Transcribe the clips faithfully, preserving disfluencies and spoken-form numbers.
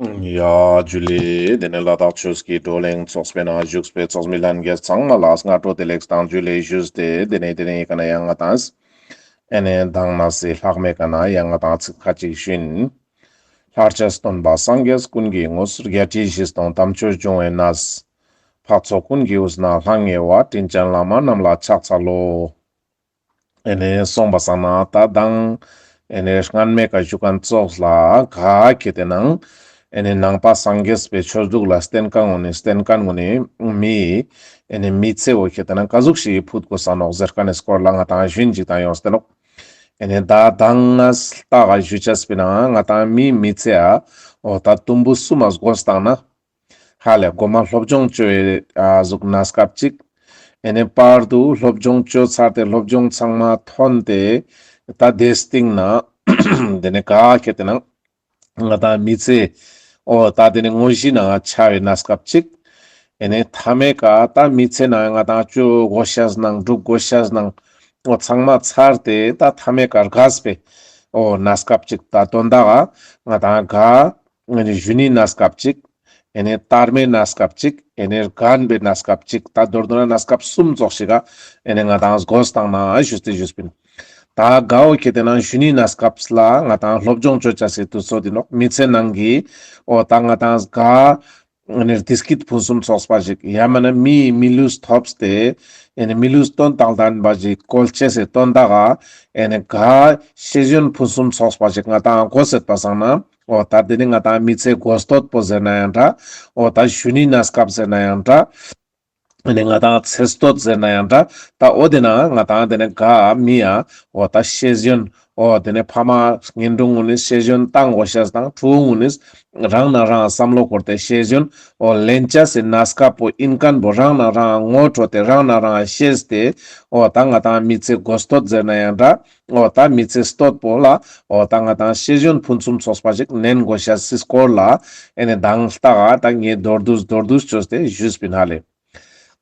ཡ་ཇུ་ལེ། དེ་ནས་ལ་དྭགས་ཆོས་ཀྱི་བགྲོ་གླེང་ཚོགས་པའི་ནང་བཞུགས་པའི་ཚོགས་མི་ལྷན་རྒྱས་ཚང་མ་ལ་སྔ་དྲོ་བདེ་ལེགས་དང་ཇུ་ལེ་ཞུས་ཏེ། དེ་ནས་དེ་རིང་ཡི་ཀ་ན་ཡང་ང་ཏང་ཨེ་ནས་མདང་ནས་སི་ལྷག་མའི་ཀ་ན་ཡང་ང་ཏང་ཚིག་ཁ་ཅིག་ཞུ་ཡིན། ལྷར་བཅས་སྟོན་པ་སངས་རྒྱས་ཀུན་གྱི་ངོས། བརྒྱད་ཁྲི་བཞི་སྟོང་དམ་ཆོས་འབྱུང་བའི་གནས། འཕགས་ཚོགས་ཀུན་གྱི་དབུས་ན་ལྷང་ངེ་བ། དྲིན་ཅན་བླ་མ་རྣམས་ལ་ཕྱག་འཚལ་ལོ། ཨེ་ནས་སོང་པ་སང་ན་ད་མདང་ཨེ་ནས་སྔན་མའི་ཀ་ཞུ་མཁན་ཙོགས་ལ་ག་ཁེ་ཏེ་ནང་ཨེ་ནས་ནང་པ་སངས་རྒྱས་པའི་ཆོས་ལུགས་ལ་བརྟེན་མཁན་གུན་ནི་བརྟེན་མཁན་གུན་ནི་མི་ཨེ་ནས་མི་ཚེ་བོ་ཁེ་ཏེ་ནང་ག་ཟུག་ཞིག་ཕུད་དགོས་ས་ནོག་ཟེར་མཁན་ནི་སྐོར་ལ་ང་ཏང་ཞུན་ཅིག་ཏང་ཡོང་སྟེ་ནོག། ཨེ་ནས་ད་མདང་ནས་ལྟ་ག་ཞུ་ཆས་པའི་ནང་ང་ཏང་མི་མི་ཚེ་ཨ་འོ་ད་དུམ་བུ་གསུམ་མ་བགོས་བཏང་ན། ཧ་ལས་མགོ་མ་སློབ་སྦྱོང་བཅོ་བའི་ཨ་ཟུག་གནས་སྐབས་ཅིག། ཨེ་ནས་བར་དུ་སློབ་སྦྱོང་བཅོ་ཚར་ཏེ་སློབ་སྦྱོང་ཚང་མ་ཐོན་ཏེ་ད་དེའི་སྟེང་ན་དེ་ནས་ག་ཁེ་ཏེ་ནང་ང་ཏང་མི་ཚེ་འོ་ད་དེ་ནས་དངོས་གཞི་ནང་ཆ་བའི་གནས་སྐབས་ཅིག། ཨེ་ནས་མཐའ་མའི་ཀ་ད་མི་ཚེ་ནང་ང་ཏང་བཅོ་དགོས་ཤེས་ནང་སྒྲུབ་དགོས་ཤེས་ནང་འོ་ཚང་མ་ཚར་ཏེ་ད་མཐའ་མའི་ཀ་རྒས་པའི་འོ་གནས་སྐབས་ཅིག། ད་དོན་དག་ག་ང་ཏང་ག་ཨེ་ནས་གཞོན་ནུའི་གནས་སྐབས་ཅིག། ཨེ་ནས་དར་མའི་གནས་སྐབས་ཅིག། ཨེ་ནས་རྒན་པའི་གནས་སྐབས་ཅིག། ད་མདོར་བསྡུ་ན་གནས་སྐབས་གསུམ་ཙོགས་ཤིག་ག་ཨེ་ནས་ང་ཏང་བགོས་བཏང་ན་ཞུས་ཏེ་ཞུས་པིན། ད་ག་འོ་ཁེ་ཏེ་ནང་གཞོན་ནུའི་གནས་སྐབས་ལ་ང་ཏང་སློབ་སྦྱོང་བཅོ་ཆ་སི་དུས་ཚོད་དེ་ནོག། མི་ཚེ་ནང་གི་འོ་ད་ང་ཏང་ག་ཨེ་ནས་བདེ་སྐྱིད་ཕུན་སུམ་ཚོགས་པ་ཞིག་ཡང་མིན་ན་མིའི་མི་ལུས་ཐོབ་སྟེ་ཨེ་ནས་མི་ལུས་དོན་དང་ལྡན་པ་ཞིག་བཀོལ་ཆེས་སི་དོན་དག་ག་ཨེ་ནས་ག་ཤེས་ཡོན་ཕུན་སུམ་ཚོགས་པ་ཞིག་ང་ཏང་བགོས་སད་པ་སང་ན། འོ་ད་དེ་ནི་ང་ཏང་མི་ཚེ་གོ་སྟོད་པོ་ཟེར་ན་ཡང་འདྲ། འོ་ད་གཞོན་ནུའི་གནས་སྐབས་ཟེར་ན་ཡང་འདྲ། ཨེ་ནས་ང་ཏང་ཚེ་སྟོད་ཟེར་ན་ཡང་འདྲ། ད་འོ་དེ་ན་ང་ཏང་དེ་ནས་ག་མི་ཡ་འོ་ད་ཤེས་ཡོན། འོ་དེ་ནས་ཕ་མ་གཉེན་དྲུང་གུན་ནི་ཤེས་ཡོན་བཏང་དགོས་ཤེས་དང་ཕྲུ་གུ་གུན་ནི་རང་ན་རང་བསམ་བློ་འཁོར་ཏེ་ཤེས་ཡོན་འོ་ལེན་ཆ་སི་གནས་སྐབས་པོ་ཨིན་མཁན་པོ་རང་ན་རང་ངོ་འཕྲོད་དེ་རང་ན་རང་ཤེས་ཏེ། འོ་ད་ང་ཏང་མི་ཚེ་གོ་སྟོད་ཟེར་ན་ཡང་འདྲ། འོ་ད་མི་ཚེ་སྟོད་པོ་ལ་འོ་ད་ང་ཏང་ཤེས་ཡོན་ཕུན་སུམ་ཚོགས་པ་ཞིག་ལེན་དགོས་ཤེས་སི་སྐོར་ལ་ཨེ་ནས་མདང་ལྟ་ག་ད་ངས་མདོར་བསྡུས་མདོར་བསྡུས་བཅོས་ཏེ་ཞུས་པིན་ཧ་ལེ།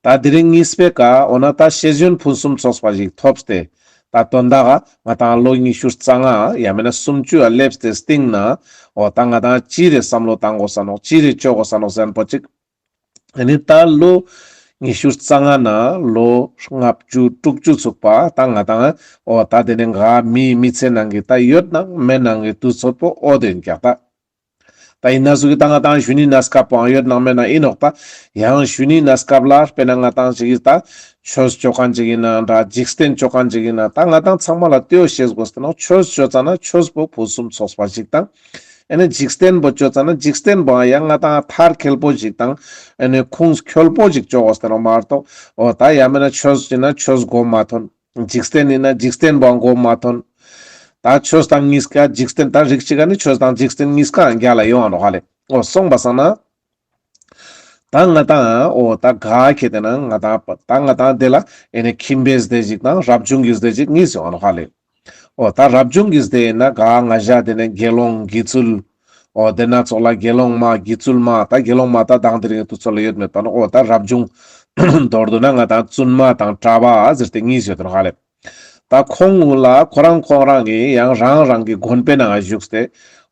ད་དེ་རིང་གཉིས་པའི་ཀ་འོ་ན་ད་ཤེས་ཡོན་ཕུན་སུམ་ཚོགས་པ་ཞིག་ཐོབ་སྟེ། ད་དོན་དག་ག་ང་ཏང་ལོ་ཉི་ཤུ་རྩ་ལྔ་ཡང་མིན་ན་སུམ་ཅུ་ཡ་སླེབས་ཏེ་སྟིང་ན་འོ་ད་ང་ཏང་ཅི་རེ་བསམ་བློ་བཏང་དགོས་ས་ནོག། ཅི་རེ་བཅོ་དགོས་ས་ནོག་ཟེར་ན་པོ་ཅིག། ཨེ་ནི་ད་ལོ་ཉི་ཤུ་རྩ་ལྔ་ནས་ལོ་ལྔ་བཅུ་དྲུག་ཅུ་ཚུགས་པ་ད་ང་ཏང་འོ་ད་དེ་ནས་ག་མིའི་མི་ཚེ་ནང་གི་ད་ཡོད་ནང་མེད་ནང་གི་དུས་ཚོད་པོ་འོ་དེ་ཡིན་ཀྱག་ད། ད་ཡིན་ན་ཟུག་གི་ད་ང་ཏང་གཞོན་ནུའི་གནས་སྐབས་པོའང་ཡོད་ནང་མེད་ནང་ཡིན་ནོག་ད། ཡང་གཞོན་ནུའི་གནས་སྐབས་ལ་དཔེར་ན་ང་ཏང་ཅིག་གི་ད་ཆོས་བཅོ་མཁན་ཅིག་ཡིན་ན་འདྲ། འཇིག་རྟེན་བཅོ་མཁན་ཅིག་ཡིན་ན་ད་ང་ཏང་ཚང་མ་ལ་ལྟོས་ཤེས་དགོས་ཏེ་ནོག། ཆོས་བཅོ་ཙ་ན་ཆོས་པོ་ཕུན་སུམ་ཚོགས་པ་ཞིག་དང་། ཨེ་ནི་འཇིག་རྟེན་པོ་བཅོ་ཙ་ན་འཇིག་རྟེན་པོའང་ཡང་ང་ཏང་མཐར་འཁྱོལ་པོ་ཞིག་དང་། ཨེ་ནི་ཁུངས་འཁྱོལ་པོ་ཞིག་བཅོ་དགོས་ཏེ་ནོག་མ་གཏོགས། འོ་ད་ཡང་མིན་ན་ཆོས་ཡིན་ན་ཆོས་མགོ་མ་ཐོན། འཇིག་རྟེན་ཡིན་ན་འཇིག་རྟེན་པོའང་མགོ་མ་ཐོན། ད་ཆོས་དང་གཉིས་ཀ་འཇིག་རྟེན་ད་རིགས་གཅིག་ག་ནི་ཆོས་དང་འཇིག་རྟེན་གཉིས་ཀའང་རྒྱལ་ལ་ཡོང་ང་ནོག་ཧ་ལེ། འོ་སོང་པ་སང་ན། ད་ང་ཏང་འོ་ད་ག་ཁེ་ཏེ་ན་ང་ཏང་ད་ང་ཏང་དེ་ལ་ཨེ་ནི་ཁྱིམ་པའི་སྡེ་ཞིག་དང་རབ་བྱུང་གི་སྡེ་ཞིག་གཉིས་ཡོང་ང་ནོག་ཧ་ལེ། འོ་ད་རབ་བྱུང་གི་སྡེ་ཡིན་ན་ག་ང་ཞ་དེ་ནས་དགེ་སློང་དགེ་ཚུལ། འོ་དེ་ན་ཚོགས་ལ་དགེ་སློང་མ་དགེ་ཚུལ་མ་ད་དགེ་སློང་མ་ད་དང་དེ་རིང་དུས་ཚོད་ལ་ཡོད་མེད་པ་ནོག། འོ་ད་རབ་བྱུང་མདོར་བསྡུ་ན་ང་ཏང་བཙུན་མ་དང་གྲྭ་པ་ཟེར་ཏེ་གཉིས་ཡོད་དེ་ནོག་ཧ་ལེ། ད་ཁོང་གུན་ལ་ཁོ་རང་ཁོ་རང་གི་ཡང་རང་རང་གི་དགོན་པའི་ནང་བཞུགས་ཏེ།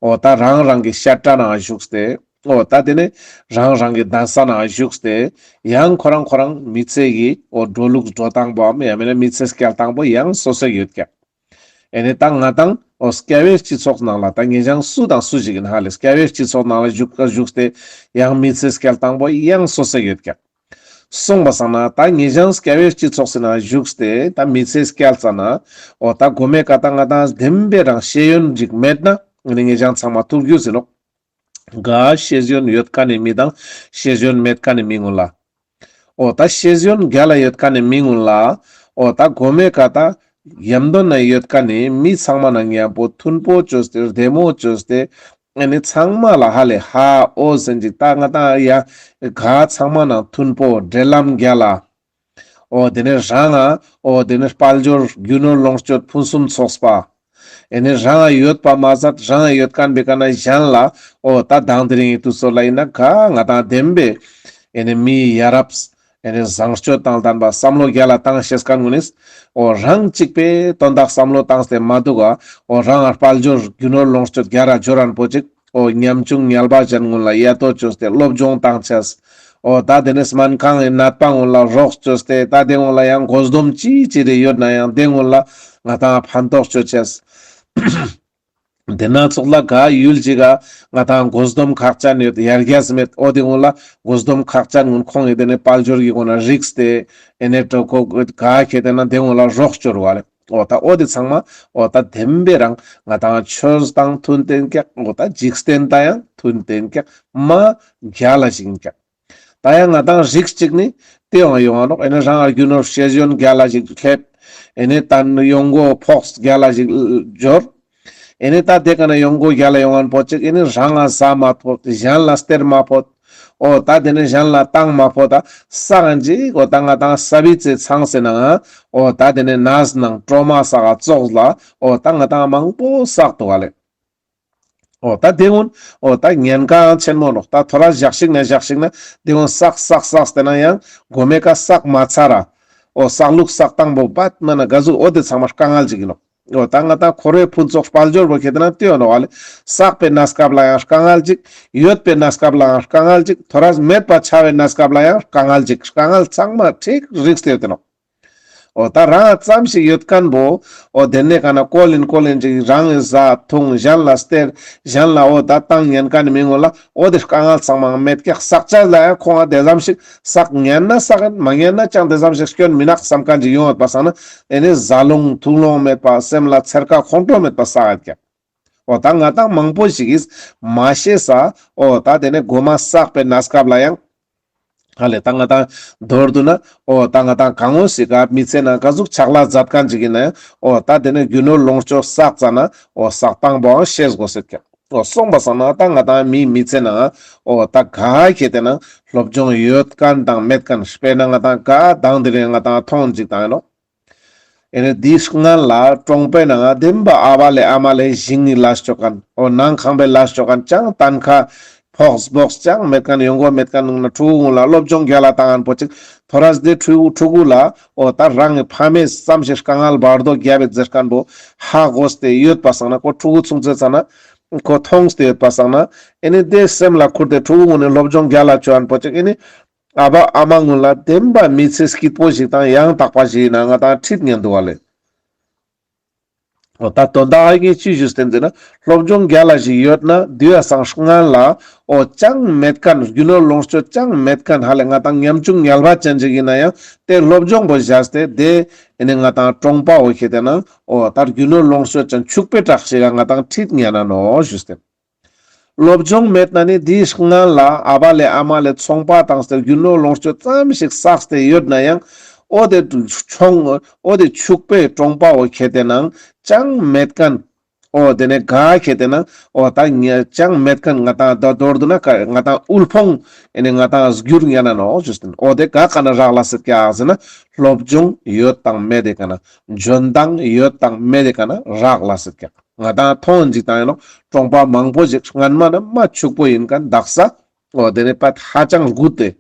འོ་ད་རང་རང་གི་བཤད་གྲྭ་ནང་བཞུགས་ཏེ། འོ་ད་དེ་ནས་རང་རང་གི་གདན་ས་ནང་བཞུགས་ཏེ། ཡང་ཁོ་རང་ཁོ་རང་མི་ཚེ་གི་འོ་འགྲོ་ལུགས་འགྲོ་སྟངས་པོའམ་ཡང་མིན་ན་མི་ཚེ་སྐྱེལ་སྟངས་པོ་ཡང་སོ་སོ་ཡོད་ཀྱག། ཨེ་ནི་ད་ང་ཏང་འོ་སྐྱ་བོའི་སྤྱི་ཚོགས་ནང་ལ་ད་ངེད་ཅག་སུ་དང་སུ་ཞིག་ཡིན་ཧ་ལེ། སྐྱ་བོའི་སྤྱི་ཚོགས་ནང་ལ་བཞུགས་བཞུགས་ཏེ་ཡང་མི་ཚེ་སྐྱེལ་སྟངས་པོ་ཡང་སོ་སོ་ཡོད་ཀྱག། སོང་པ་སང་ན་ད་ངེད་ཅག་སྐྱ་བོའི་སྤྱི་ཚོགས་སི་ནང་བཞུགས་ཏེ་ད་མི་ཚེ་སྐྱེལ་ཙ་ན་འོ་ད་མགོ་མའི་ཀ་ད་ང་ཏང་བདེན་པའི་རང་ཤེས་ཡོན་ཅིག་མེད་ན་ཨེ་ནི་ངེད་ཅག་ཚང་མ་ཐུག་རྒྱུ་ཟེར་ནོག། ག་ཤེས་ཡོན་ཡོད་མཁན་ནི་མི་དང་ཤེས་ཡོན་མེད་མཁན་ནི་མི་གུན་ལ། འོ་ད་ཤེས་ཡོན་རྒྱལ་ལ་ཡོད་མཁན་ནི་མི་གུན་ལ། འོ་ད་མགོ་མའི་ཀ་ད་ཡམ་དོན་ན་ཡོད་མཁན་ནི་མི་ཚང་མ་ནང་མཉམ་པོ་མཐུན་པོ་བཅོས་ཏེ་བདེ་མོ་བཅོས་ཏེ། ཨེ་ནི་ཚང་མ་ལ་ཧ་ལས་ཧ་འོ་ཟེར་ཅིག་ད་ང་ཏང་ཡ་ག་ཚང་མ་ནང་མཐུན་པོ་འབྲེལ་ལམ་རྒྱལ་ལ། འོ་དེ་ནས་རང་ང་འོ་དེ་ནས་དཔལ་འབྱོར་རྒྱུ་ནོར་ལོངས་སྤྱོད་ཕུན་སུམ་ཚོགས་པ། ཨེ་ནི་རང་ཡོད་པ་མ་ཟད་རང་ཡོད་མཁན་པའི་ཀ་ན་གཞན་ལ་འོ་ད་དང་དེ་རིང་གི་དུས་ཚོད་ལ་ཡིན་ན་ག་ང་ཏང་བདེན་པའི་ཨེ་ནི་མི་ཡ་རབས་ཨེ་ནི་བཟང་སྤྱོད་དང་ལྡན་པ་བསམ་བློ་རྒྱལ་ལ་བཏང་ཤེས་མཁན་གུན་ནིས་འོ་རང་གཅིག་པའི་དོན་དག་བསམ་བློ་བཏང་སྟེ་མ་འདུག་ག། འོ་རང་ང་དཔལ་འབྱོར་རྒྱུ་ནོར་ལོངས་སྤྱོད་རྒྱལ་ལ་འབྱོར་རན་པོ་ཅིག། འོ་ཉམ་ཆུང་ངལ་བ་ཅན་ཀུན་ལ་ཡ་ཏོ་ཅོས་ཏེ་སློབ་སྦྱོང་བཏང་ཅེས། འོ་ད་དེ་ནས་སྨན་ཁང་གི་ནད་པ་ཀུན་ལ་རོགས་ཅོས་ཏེ་ད་དེ་ཀུན་ལ་ཡང་དགོས་འདོམས་ཅི་ཅི་རེ་ཡོད་ན་ཡང་དེ་ཀུན་ལ་ང་ཏང་ཕན་ཐོགས་ཅོ་ཅེས། དེ་ན་ཚོགས་ལ་ག་ཡུལ་ཅིག་ག་ང་ཏང་དགོས་འདོམས་ཁག་ཅན་ཡོད་ཡར་རྒྱས་མེད། འོ་དེ་ཀུན་ལ་དགོས་འདོམས་ཁག་ཅན་ཀུན་ཁོང་གི་དེ་ནས་དཔལ་འབྱོར་གྱི་སྒོ་ནས་རིགས་ཏེ་ཨེ་ནས་གྲོགས་ག་ཁེ་དེ་ན་དེ་ཀུན་ལ་རོགས་སྐྱོར་བ་ལེ། འོ་ད་འོ་དེ་ཚང་མ་འོ་ད་བདེན་པའི་རང་ང་ཏང་ཆོས་དང་མཐུན་ཏེ་ཀྱག། འོ་ད་འཇིག་རྟེན་དང་ཡང་མཐུན་ཏེ་ཀྱག། མ་རྒྱལ་ལ་ཞིག་ཀྱག། ད་ཡང་ང་ཏང་རིགས་ཅིག་ནི་དེ་ཡང་ཡོང་ང་ནོག། ཨེ་ནས་རང་ང་རྒྱུ་ནོར་ཤེས་ཡོན་རྒྱལ་ལ་ཞིག་སླེབས། ཨེ་ནས་ད་ཡོང་སྒོ་ཕོགས་རྒྱལ་ལ་ཞིག་འབྱོར། ཨེ་ནས་ད་དེ་ཀ་ན་ཡོང་སྒོ་རྒྱལ་ལ་ཡོང་ངན་པོ་ཅིག་ཨེ་ནས་རང་ང་ཟ་མ་ཕོད། གཞན་ལ་སྟེར་མ་ཕོད། འོ་ད་དེ་ནས་གཞན་ལ་བཏང་མ་ཕོད། ད་བསགས་ཅིག་འོ་ད་ང་ཏང་ས་བི་ཙེ་ཚང་སེ་ནང་འོ་ད་དེ་ནས་ནས་ནང་གྲོ་མ་བསགས་ཙོགས་ལ་འོ་ད་ང་ཏང་མང་པོ་བསགས་འདུག་ག་ལེ། འོ་ད་དེ་ཀུན་འོ་ད་ཉེན་ཁ་ཆེན་མོ་ནོག། ད་ཐོ་རས་ཞག་ཞིག་ན་ཞག་ཞིག་ན་དེ་ཀུན་བསགས་བསགས་བསགས་ཏེ་ན་ཡང་གོ་མེ་ཀ་བསགས་མ་ཚར་ར། འོ་བསགས་ལུགས་བསགས་སྟངས་པོ་བད་མ་ན་ག་ཟུག་འོ་དེ་ཚང་མ་དཀའ་ངལ་ཅིག་ཡིན་ནོག། འོ་ད་ང་ཏང་འཁོར་བའི་ཕུན་ཚོགས་དཔལ་འབྱོར་པོ་ཁེ་དེ་ན་དེ་ཡོད་ནོག་ག་ལེ། བསགས་པའི་གནས་སྐབས་ལ་ཡང་དཀའ་ངལ་ཅིག། ཡོད་པའི་གནས་སྐབས་ལ་ཡང་དཀའ་ངལ་ཅིག། ཐོ་རས་མེད་པ་ཆ་བའི་གནས་སྐབས་ལ་ཡང་དཀའ་ངལ་ཅིག། དཀའ་ངལ་ཚང་མ་ཁྲིག་རིགས་ཏེ་ཡོད་དེ་ནོག། འོ་ད་རང་ཙམ་ཞིག་ཡོད་མཁན་པོ་འོ་དེ་ནས་ག་ན་ཀོ་ལིན་ཀོ་ལིན་ཅིག་རང་གི་ཟ་འཐུང་གཞན་ལ་སྟེར། གཞན་ལ་འོ་ད་བཏང་ཉན་མཁན་མི་ངོ་ལ་འོ་དེ་དཀའ་ངལ་ཚང་མ་མེད་ཀྱག། བསགས་ཅེས་ལ་ཡང་ཁོང་ང་དེ་ཙམ་ཞིག་བསགས་ཉན་ན་བསགས་ཡིན། མ་ཉན་ན་ཅང་དེ་ཙམ་ཞིག་སྐྱོན་མི་ནོག་བསམ་མཁན་ཅིག་ཡོང་ཡོད་པ་སང་ན་ཨེ་ནས་ཟ་ལོང་འཐུང་ལོང་མེད་པ་སེམས་ལ་འཚེར་ཁ་ཁོང་ཁྲོ་མེད་པ་བསགས་ཡོད་ཀྱག། འོ་ད་ང་ཏང་མང་པོ་ཞིག་གིས་མ་ཤེས་ས་འོ་ད་དེ་ནས་གོ་མ་བསགས་པའི་གནས་སྐབས་ལ་ཡང་ཧ་ལེ་ད་ང་ཏང་མདོར་བསྡུ་ན་འོ་ད་ང་ཏང་གང་འོ་ཞིག་ག་མི་ཚེ་ནང་ག་ཟུག་ཆག་ལས་མཛད་མཁན་ཅིག་ཡིན་ན་ཡང་འོ་ད་དེ་ནས་རྒྱུ་ནོར་ལོངས་སྤྱོད་བསགས་ཙ་ན་འོ་བསགས་སྟངས་པོའང་ཤེས་དགོས་ཟེར་ཀྱག། འོ་སོང་པ་སང་ན་ད་ང་ཏང་མིའི་མི་ཚེ་ནང་འོ་ད་ག་ཁེ་དེ་ན་སློབ་སྦྱོང་ཡོད་མཁན་དང་མེད་མཁན་དཔེར་ན་ང་ཏང་ག་དང་དེ་རིང་ང་ཏང་མཐོང་ཅིག་དང་ཡིན་ནོག། ཨེ་ནས་དེའི་སྔན་ལ་གྲོང་པའི་ནང་བདེན་པ་ཨ་བ་ལེ་ཨ་མ་ལེ་ཞིང་གི་ལས་ཅོ་མཁན། འོ་ནང་ཁང་པའི་ལས་ཅོ་མཁན་ཅང་ཏན་ཁ་ཕོགས་སྦོགས་ཅང་མེད་མཁན་ཡོང་སྒོ་མེད་མཁན་ནང་ན་ཕྲུ་གུ་ཀུན་ལ་སློབ་སྦྱོང་རྒྱལ་ལ་བཏང་མཁན་པོ་ཅིག་ཐོ་རས་དེ་ཕྲུ་གུ་ཕྲུ་གུ་ལ་འོ་ད་རང་གི་ཕ་མས་ཙམ་ཞིག་དཀའ་ངལ་བར་དོ་རྒྱབ་པའི་ཟེར་མཁན་པོ་ཧ་གོ་སྟེ་ཡོད་པ་སང་ན་ཁོ་ཕྲུ་གུ་ཆུང་ཚེ་ཙ་ན་ཁོ་མཐོང་སྟེ་ཡོད་པ་སང་ན་ཨེ་ནས་དེ་སེམས་ལ་ཁུར་ཏེ་ཕྲུ་གུ་ཀུན་ནི་སློབ་སྦྱོང་རྒྱལ་ལ་ཅོ་མཁན་པོ་ཅིག་ཨེ་ནས་ཨ་བ་ཨ་མ་ཀུན་ལ་བདེན་པ་མི་ཚེ་སྐྱིད་པོ་ཞིག་དང་ཡང་དག་པ་ཞིག་ཡིན་ན་ང་ཏང་ཁྲིད་ཉན་འདུག་ག་ལེ། འོ་ད་དོན་དག་ཨ་གི་ཅི་ཞུས་ཏེ་ཟེར་ན་སློབ་སྦྱོང་རྒྱལ་ལ་ཞིག་ཡོད་ན་དེའི་སང་སྔན་ལ་འོ་ཅང་མེད་མཁན་རྒྱུ་ནོར་ལོངས་སྤྱོད་ཅང་མེད་མཁན་ཧ་ལེ་ང་ཏང་ཉམ་ཆུང་ངལ་བ་ཅན་ཞིག་ཡིན་ན་ཡང་དེ་སློབ་སྦྱོང་པོ་བཞག་སྟེ་དེ་ཨེ་ནས་ང་ཏང་གྲོང་པ་འོ་ཁེ་དེ་ན་འོ་ད་རྒྱུ་ནོར་ལོངས་སྤྱོད་ཅན་ཕྱུག་པོའི་བཀྲག་ཞིག་ག་ང་ཏང་ཁྲིད་ཉན་ན་ནོག་ཞུས་ཏེ། སློབ་སྦྱོང་མེད་ན་ནི་དེའི་སྔན་ལ་ཨ་བ་ལེ་ཨ་མ་ལེ་ཚོང་པ་བཏང་སྟེ་རྒྱུ་ནོར་ལོངས་སྤྱོད་ཙམ་ཞིག་བསགས་ཏེ་ཡོད་ན་ཡང་འོ་དེ་ཆུང་འོ་དེ་ཕྱུག་པོའི་གྲོང་པ་འོ་ཁེ་དེ་ནང་ཅང་མེད་མཁན། འོ་དེ་ནས་ག་ཁེ་དེ་ནང་འོ་ད་ཉ་ཅང་མེད་མཁན་ང་ཏང་ད་མདོར་བསྡུ་ན་ཀ་ང་ཏང་དབུལ་ཕོངས་ཨེ་ནས་ང་ཏང་གྱུར་ཉན་ན་ནོག་ཞུས་ཏེ། འོ་དེ་ག་ཀ་ན་རག་ལས་སད་ཀྱག་ཟེར་ན་སློབ་སྦྱོང་ཡོད་དང་མེད་དེ་ཀ་ན་འཇོན་ཐང་ཡོད་དང་མེད་དེ་ཀ་ན་རག་ལས་སད་ཀྱག། ང་ཏང་མཐོང་ཅིག་དང་ཡིན་ནོག། གྲོང་པ་མང་པོ་ཞིག་སྔན་མ་ན་མ་ཕྱུག་པོ་ཡིན་མཁན་དག་ས་འོ་དེ་ནས་པད་ཧ་ཅང་རྒུད་དེ།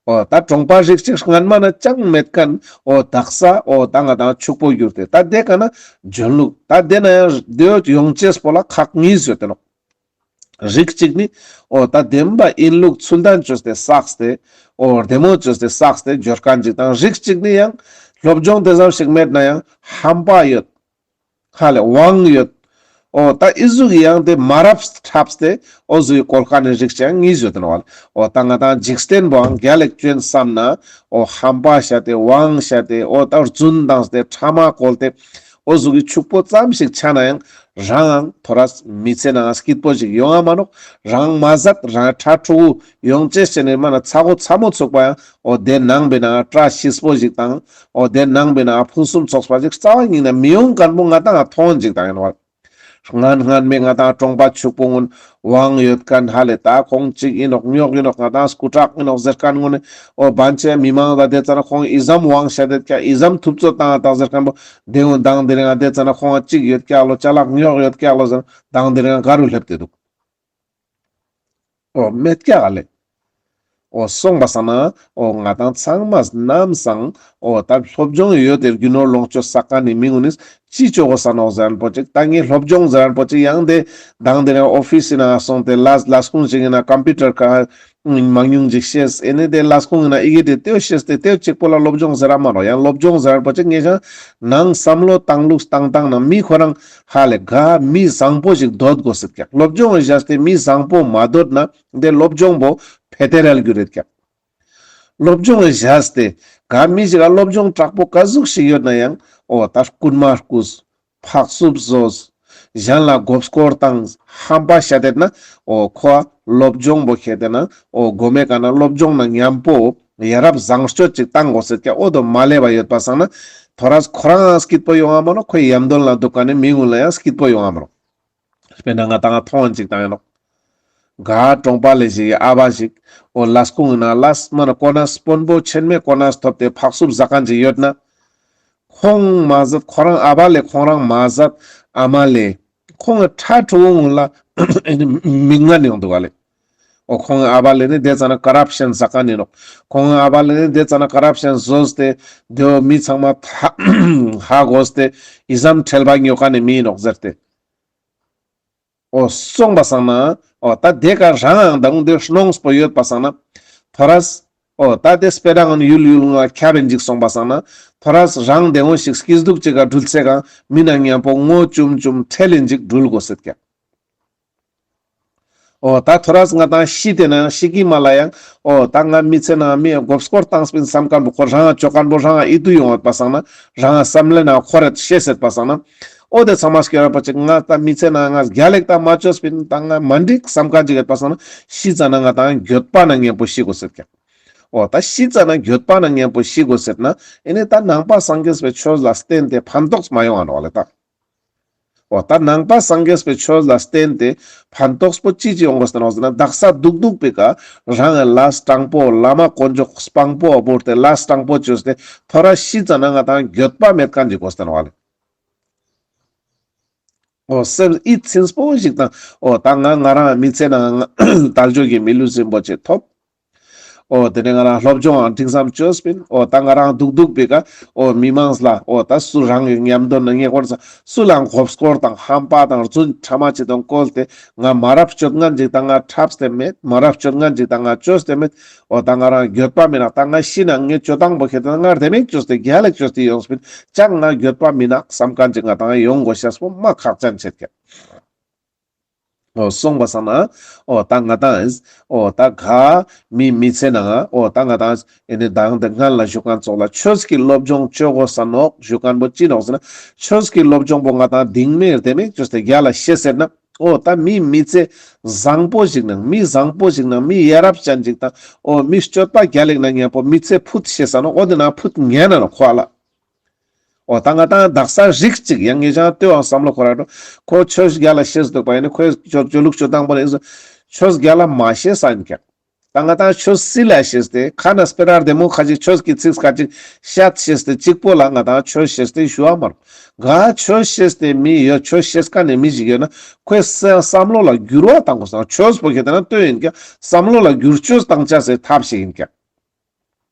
འོ་ད་གྲོང་པ་རིགས་ཅིག་སྔན་མ་ན་ཅང་མེད་མཁན་འོ་དག་ས་འོ་ད་ང་ཏང་ཕྱུག་པོ་གྱུར་ཏེ་ད་དེ་ཀ་ན་འཇོན་ལུགས་ད་དེ་ན་ཡང་དེ་ཡོང་ཅེས་པོ་ལ་ཁག་གཉིས་ཡོད་དེ་ནོག། རིགས་ཅིག་ནི་འོ་ད་བདེན་པ་ཡིན་ལུགས་ཚུལ་ལྡན་བཅོས་ཏེ་བསགས་ཏེ་འོ་བདེ་མོ་བཅོས་ཏེ་བསགས་ཏེ་འབྱོར་མཁན་ཅིག་དང་རིགས་ཅིག་ནི་ཡང་སློབ་སྦྱོང་དེ་ཙམ་ཞིག་མེད་ན་ཡང་ཧམ་པ་ཡོད། ཧ་ལེ་དབང་ཡོད། འོ་ད་ཨི་ཟུག་གི་ཡང་དེ་མ་རབས་འཁྲབ་སྟེ་འོ་ཟུག་གི་བཀོལ་མཁན་ནི་རིགས་ཅིག་ཡང་གཉིས་ཡོད་དེ་ནོག་ལེ། འོ་ད་ང་ཏང་འཇིག་རྟེན་པོའང་རྒྱལ་ལེགས་ཅོ་ཡིན་བསམ་ན་འོ་ཧམ་པ་བཤད་དེ་དབང་བཤད་དེ་འོ་ད་རྫུན་བཏང་སྟེ་ཕྲ་མ་བཀོལ་ཏེ་འོ་ཟུག་གི་ཕྱུག་པོ་ཙམ་ཞིག་ཆ་ན་ཡང་རང་ཨང་ཐོ་རས་མི་ཚེ་ནང་སྐྱིད་པོ་ཞིག་ཡོང་ང་མ་ནོག། རང་མ་ཟད་རང་ཕྲུ་གུ་ཡོང་ཅེས་བྱས་ནས་མ་ན་ཚ་གོ་ཚ་མོ་ཚུགས་པ་ཡང་འོ་དེ་ནང་པའི་ནང་བཀྲ་ཤིས་པོ་ཞིག་དང་འོ་དེ་ནང་པའི་ནང་ཕུན་སུམ་ཚོགས་པ་ཞིག་རྩ་བ་ཉིད་ནས་མི་ཡོང་མཁན་པོ་ང་ཏང་མཐོང་ཅིག་དང་ཡིན་ནོག། སྔན་སྔན་མའི་ང་ཏང་གྲོང་པ་ཕྱུག་པོ་ཀུན་དབང་ཡོད་མཁན་ཧ་ལེ་ད་ཁོང་ཅིག་ཡིན་ནོག་རྙོག་ཡིན་ནོག་ང་ཏང་སྐུ་དྲག་ཡིན་ནོག་ཟེར་མཁན་ཀུན་ནི་འོ་བན་ཆེ་མི་མང་ད་དེ་ཙ་ན་ཁོང་ཨི་ཙམ་དབང་བཤད་དེ་ཀྱག་ཨི་ཙམ་ཐུབ་ཚོད་བཏང་ད་ཟེར་མཁན་པོ་དེ་ཀུན་དང་དེ་རིང་ང་དེ་ཙ་ན་ཁོང་ཅིག་ཡོད་ཀྱག་ལོ་ཅ་ལག་རྙོག་ཡོད་ཀྱག་ལོ་ཟེར་དང་དེ་རིང་ང་ག་རུ་སླེབས་ཏེ་འདུག། འོ་མེད་ཀྱག་ལེ། འོ་སོང་པ་སང་ན་འོ་ང་དང་ཚང་མ་ནམ་སང་འོ་ད་སློབ་སྦྱོང་ཡོད་དེ་རྒྱུ་ནོར་ལོངས་སྤྱོད་བསགས་མཁན་ནི་མི་ངུན་ནི་ཅི་ཅོ་གོས་ནོག་ཟེར་ན་པོ་ཅིག་ད་ངས་སློབ་སྦྱོང་ཟེར་ན་པོ་ཅིག་ཡང་དེ་དང་དེ་ནས་ཨོ་ཕིས་ཡིན་ན་སོང་སྟེ་ལས་ལས་ཁུངས་ཅིག་ཡིན་ན་ཀམ་པུ་ཊར་ཀ་མང་ཉུང་ཅིག་ཤེས། ཨེ་ནས་དེ་ལས་ཁུངས་ཡིན་ན་ཨི་གེ་དེ་ལྟོས་ཤེས་ཏེ་ལྟོས་གཅིག་པོ་ལ་སློབ་སྦྱོང་ཟེར་ར་མ་ནོག་ཡང་སློབ་སྦྱོང་ཟེར་ན་པོ་ཅིག་ངས་ཀྱང་ནང་བསམ་བློ་བཏང་ལུགས་བཏང་སྟངས་ནང་མི་ཁོ་རང་ཧ་ལས་ག་མི་བཟང་པོ་ཞིག་འདོད་དགོས་སེད་ཀྱག་སློབ་སྦྱོང་བཞག་སྟེ་མི་བཟང་པོ་མ་འདོད་ན་དེ་སློབ་སྦྱོང་པོ་ཕེ་ཏེ་རལ་རྒྱུ་རེད་ཀྱག་སློབ་སྦྱོང་བཞག་སྟེ་ག་མི་ཞིག་ག་སློབ་སྦྱོང་དྲག་པོ་ག་ཟུག་ཞིག་ཡོད་ན་ཡང་འོ་ད་རྐུན་མ་རྐུས། ཕག་སུབ་ཟོས། གཞན་ལ་མགོ་སྐོར་བཏང་ཧམ་པ་བཤད་དེ་ན་འོ་ཁོ་སློབ་སྦྱོང་པོ་ཁྱེར་ཏེ་ན་འོ་གོ་མེ་ཀ་ན་སློབ་སྦྱོང་ན་མཉམ་པོ་ཡ་རབས་བཟང་སྤྱོད་ཅིག་བཏང་དགོས་སེད་ཀྱག་འོ་དོ་མ་ལེ་བ་ཡོད་པ་སང་ན་ཐོ་རས་ཁོ་རང་སྐྱིད་པོ་ཡོང་ང་མ་ནོག་ཁོའི་ཡམ་དོན་ལ་འདུག་ག་ནི་མི་ངུན་ལ་ཡང་སྐྱིད་པོ་ཡོང་ང་མ་ནོག་དཔེར་ན་ང་དང་མཐོང་ཅིག་བཏང་ཡིན་ནོག་ག་གྲོང་པ་ལས་ཞིག་གི་ཨ་བ་ཞིག་འོ་ལས་ཁུངས་ཡིན་ན་ལས་མ་ན་གོ་ན་དཔོན་པོ་ཆེན་མོའི་གོ་ན་ཐོབ་སྟེ་ཕག་སུབ་ཟ་མཁན་ཅིག་ཡོད་ན། ཁོང་མ་ཟད་ཁོ་རང་ཨ་བ་ལས་ཁོང་རང་མ་ཟད་ཨ་མ་ལས་ཁོང་གི་ཕྲུ་གུ་ངུན་ལ་མིང་ངན་ཡོང་འདུག་ག་ལེ། འོ་ཁོང་གི་ཨ་བ་ལས་ནི་དེ་ཙ་ན་ཀ་རབ་ཤན་ཟ་མཁན་ཡིན་ནོག་ཁོང་གི་ཨ་བ་ལས་ནི་དེ་ཙ་ན་ཀ་རབ་ཤན་ཟོས་ཏེ་དེ་བོ་མི་ཚང་མ་ཧ་གོས་ཏེ་ཨི་ཙམ་ཁྲེལ་བ་ཉོ་མཁན་ནི་མི་ཡིན་ནོག་ཟེར་ཏེ། འོ་སོང་པ་སང་ན་འོ་ད་དེ་ཀ་རང་ཨང་དང་དེ་གནོངས་པོ་ཡོད་པ་སང་ན་ཐོ་རས་འོ་ད་དེ་སྤེ་ར་ངན་ཡུལ་ཡུལ་ང་ཁྱབ་ཡིན་ཅིག་སོང་པ་སང་ན་ཐོ་རས་རང་དེ་འོ་ཞིག་སྐྱིད་སྡུག་ཅིག་ག་འགྲུལ་ཚེ་གང་མི་ན་མཉམ་པོ་ངོ་བཅུམ་བཅུམ་ཁྲེལ་ཡིན་ཅིག་འགྲུལ་དགོས་སེད་ཀྱག་འོ་ད་ཐོ་རས་ང་དང་ཤི་དེ་ན་ཤི་ཀི་མ་ལ་ཡང་འོ་ད་ང་མི་ཚེ་ན་མི་ཡང་མགོ་སྐོར་བཏང་སྤིན་བསམ་མཁན་པོ་ཁོ་རང་ཅོ་མཁན་པོ་རང་ཨི་དུ་ཡོང་བ་པ་སང་ན་རང་བསམ་ལེ་ན་ཁོ་རེད་ཤེས་སེད་པ་སང་ན། འོ་དེ་ཚང་མ་སྐྱོ་ར་པ་ཅིག་ང་ད་མི་ཚེ་ན་ང་རྒྱལ་ལེགས་ད་མ་ཅོས་པིན་ད་ང་མ་འགྲིག་བསམ་མཁན་ཅིག་ཡོད་པ་སང་ན་ཤི་ཙ་ན་ང་དང་འགྱོད་པ་ན་མཉམ་པོ་ཤི་དགོས་སེད་ཀྱག་འོ་ད་ཤི་ཙ་ན་འགྱོད་པ་ན་མཉམ་པོ་ཤི་དགོས་སེད་ན་ཨེ་ནི་ད་ནང་པ་སངས་རྒྱས་པའི་ཆོས་ལ་བརྟེན་ཏེ་ཕན་ཐོགས་མ་ཡོང་ང་ནོག་ལེ་ད། འོ་ད་ནང་པ་སངས་རྒྱས་པའི་ཆོས་ལ་བརྟེན་ཏེ་ཕན་ཐོགས་པོ་ཅི་ཅི་ཡོང་དགོས་ཟེར་ན་དག་ས་སྡུག་སྡུག་པའི་ཀ་རང་ལས་དྲང་པོ་བླ་མ་དཀོན་མཆོག་དཔང་པོ་བོར་ཏེ་ལས་དྲང་པོ་བཅོས་ཏེ་ཐོ་རས་ཤི་ཙ་ན་ང་དང་འགྱོད་པ་མེད་མཁན་ཅིག་དགོས་ཟེར་ན་བ་ལེ། འོ་སེམས་ཡིད་ཚིམ་པོ་ཞིག་དང་འོ་ད་ང་ང་རང་མི་ཚེ་ནང་དལ་འབྱོར་གྱི་མི་ལུས་རིན་པོ་ཆེ་ཐོབ། འོ་དེ་ནས་ང་རང་སློབ་སྦྱོང་ཨང་འགྲིག་ཙམ་བཅོས་པིན། འོ་ད་ང་རང་སྡུག་སྡུག་པའི་ཀ་འོ་མི་མང་ལ་འོ་ད་སུ་རང་གི་ཉམས་དོན་ན་ངེས་སྐོར་ས་སུ་ལའང་མགོ་སྐོར་དང་ཧམ་པ་དང་རྫུན་ཕྲ་མ་ཅི་དང་བཀོལ་ཏེ་ང་མ་རབས་སྤྱོད་ངན་ཅིག་དང་ང་འཁྲབ་སྟེ་མེད། མ་རབས་སྤྱོད་ངན་ཅིག་དང་ང་བཅོས་ཏེ་མེད། འོ་ད་ང་རང་འགྱོད་པ་མེད་ན་ད་ང་ཤི་ན་ངའི་སྤྱོད་སྟངས་པོ་ཁེ་ཏེ་ན་ང་རྡེ་མེད་བཅོས་ཏེ་རྒྱལ་ལེགས་བཅོས་ཏེ་ཡོངས་པིན། ཅང་ང་འགྱོད་པ་མི་ནག་བསམ་མཁན་ཅིག་ང་དང་ཡོང་དགོས་ཤེས་པོ་མ་ཁག་ཅན་ཆེད་ཀྱག་འོ་སོང་པ་སང་ན་འོ་ད་ང་དང་འོ་ད་ག་མི་མི་ཚེ་ནང་འོ་ད་ང་དང་ཨེ་ནི་དང་དེ་སྔན་ལ་ཞུ་མཁན་ཙོགས་ལ་ཆོས་ཀྱི་སློབ་སྦྱོང་བཅོ་དགོས་ས་ནོག་ཞུ་མཁན་པོ་ཅི་ནོག་ཟེར་ན་ཆོས་ཀྱི་སློབ་སྦྱོང་པོ་ང་དང་གདིང་མེད་རྡེ་མེད་བཅོས་ཏེ་རྒྱལ་ལ་ཤེས་ཟེར་ན་འོ་ད་མི་མི་ཚེ་བཟང་པོ་ཞིག་ནང་མི་བཟང་པོ་ཞིག་ནང་མི་ཡ་རབས་ཅན་ཅིག་དང་འོ་མི་སྤྱོད་པ་རྒྱལ་ལེགས་ན་མཉམ་པོ་མི་ཚེ་ཕུད་ཤེས་ས་ནོག་འོ་དེ་ན་ཕུད་ཉན་ན་ནོག་ཁོ་ལ། འོ་ད་ང་དང་དག་ས་རིགས་གཅིག་ཡང་ངེད་ཅག་ལྟོས་ཨང་བསམ་བློ་འཁོར་ར་འགྲོ། ཁོ་ཆོས་རྒྱལ་ལ་ཤེས་འདུག་པ་ཡིན་ན་ཁོའི་ཆོ་ཆོ་ལུགས་སྤྱོད་སྟངས་པོ་ནི་ཆོས་རྒྱལ་ལ་མ་ཤེས་ས་ཡིན་ཀྱག་ད་ང་དང་ཆོས་སི་ལ་ཤེས་ཏེ་ཁ་ན་སྤེ་ར་རྡེ་མོ་ཁ་ཅིག་ཆོས་ཀྱི་ཚིག་ཁ་ཅིག་བཤད་ཤེས་ཏེ་གཅིག་པོ་ལ་ང་དང་ཆོས་ཤེས་ཏེ་ཞུ་བ་མ་རུང་། ག་ཆོས་ཤེས་ཏེ་མི་ཡོད་ཆོས་ཤེས་མཁན་ནི་མི་ཞིག་ཡོད་ན་ཁོའི་སེ་བསམ་བློ་ལ་འགྱུར་བ་བཏང་དགོས་སང་ཆོས་པོ་ཁེ་ཏེ་ན་ལྟོས་ཡིན་ཀྱག་བསམ་བློ་ལ་འགྱུར་བཅོས་བཏང་ཆ་སེ་ཐབས་ཤིག་ཡིན་ཀྱག་